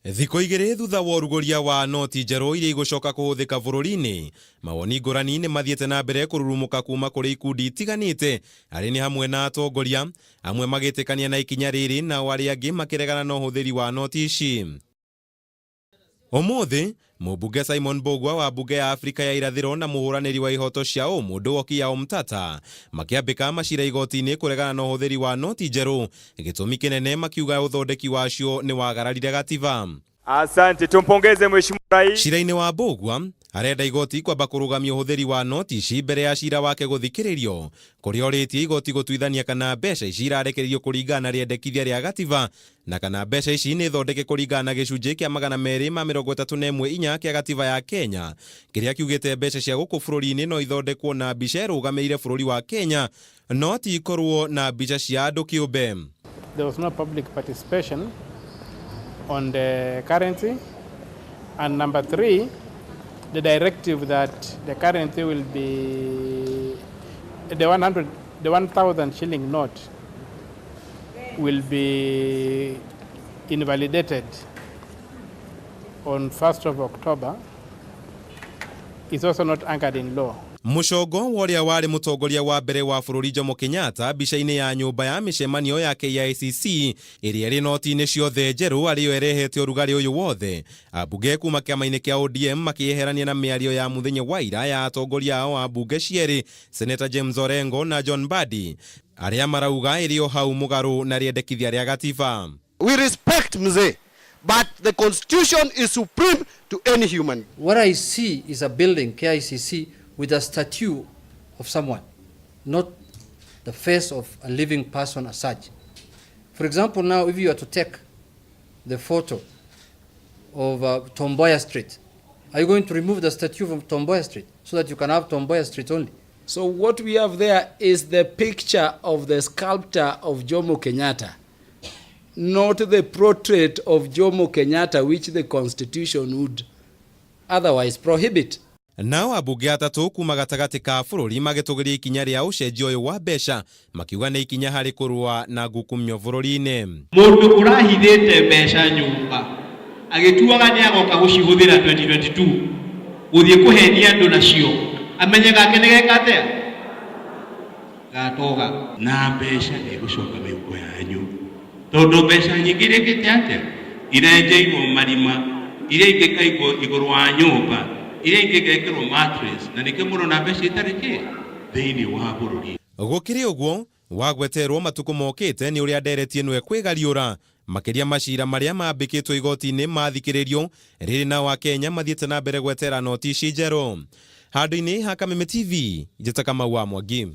Thikũ igĩrĩ thutha wa ũrugũria wa noti njerũ iria igũcoka kũhũthĩka bũrũri-inĩ, mawoni ngũrani nĩ mathiĩte na mbere kũrurumũka kuma kũrĩ ikundi itiganĩte arĩ nĩ hamwe na atongoria, amwe magĩtĩkania na ikinya rĩrĩ nao arĩa angĩ makĩregana na ũhũthĩri wa noti ici. Ũmũthĩ, mũmbunge Simon Mbugua wa mbunge ya Afrika ya irathĩro na mũhũranĩri wa ihoto cia ũmũndũ Okiya Omtatah makĩambĩka macira igoti-inĩ kũregana na ũhũthĩri wa noti njerũ, gĩtũmi kĩnene makiuga ũthondeki wacio nĩ wagararire gatiba. Asante, tumpongeze Mheshimiwa Rais. Cira-inĩ wa Mbugua, arenda igoti kwamba kũrũgamia ũhũthĩri wa noti ici mbere ya cira wake gũthikĩrĩrio, kũrĩa orĩtie igoti gũtuithania kana mbeca ici irarekererio kũringana na rĩendekithia rĩa gatiba na kana mbeca ici nĩ thondeke kũringana na gĩcunjĩ kĩa 231(4) kĩa gatiba ya Kenya kĩrĩa kiugĩte mbeca cia gũkũ bũrũri-inĩ no ithondekwo na mbica ĩrũgamĩrĩire bũrũri wa Kenya no ti ikorwo na mbica cia andũ kĩũmbe. There was no public participation on the currency. And number three, the directive that the currency will be the 100, the 1,000 shilling note will be invalidated on 1st of October is also not anchored in law. Mũcongo wa ũrĩa warĩ mũtongoria wa mbere wa bũrũri Jomo Kenyatta mbica-inĩ ya nyũmba ya mĩcemanio ya KICC ĩrĩa ĩrĩ noti-inĩ ciothe njerũ arĩyo ĩrehete ũrugarĩ ũyũ wothe. Ambunge kuma kĩama-inĩ kĩa ODM makĩyeherania na mĩario ya mũthenya wa ira ya atongoria ao a mbunge cierĩ Senator James Orengo na John Mbadi arĩa marauga ĩrĩ o hau mũgarũ na rĩendekithia rĩa gatiba. We respect Mzee, but the constitution is supreme to any human. What I see is a building, KICC, with a statue of someone, not the face of a living person as such. For example, now if you are to take the photo of Tom Mboya Street, are you going to remove the statue from Tom Mboya Street so that you can have Tom Mboya Street only? So what we have there is the picture of the sculptor of Jomo Kenyatta, not the portrait of Jomo Kenyatta, which the constitution would otherwise prohibit. Nao ambunge atatũ kuma gatagatĩ ka bũrũri magĩtũgĩria ikinya rĩa ũcenjia ũyũ wa mbeca makiuga nĩ ikinya harĩ kũrũa na ngukumio bũrũri-inĩ. Mũndũ ũrahithĩte mbeca nyũmba agĩtuaga nĩ agoka gũcihũthĩra 2022 gũthiĩ kũhenia andũ nacio, amenye gake nĩ geka atĩa gatoga. Na mbeca igũcoka mĩhuko yanyu tondũ mbeca nyingĩ irĩkĩte atĩa irenjeirwo marima, iria ingĩ ikaigwo igũrũ wa nyũmba, iria ingĩ igekĩrwo mattress, na nĩkĩo mũrona mbeca itarĩ kĩ thĩinĩ wa bũrũri. Gũkĩrĩ ũguo, wagweterwo matukũ mokĩte nĩ ũrĩa ndereti ĩno ĩkwĩgariũra makĩria macira marĩa mambĩkĩtwo igoti-inĩ mathikĩrĩrio rĩrĩ nao Akenya mathiĩte na mbere gwetera noti ici njerũ. Handũ-inĩ ha Kameme TV, njĩta Kamau wa Mwangi.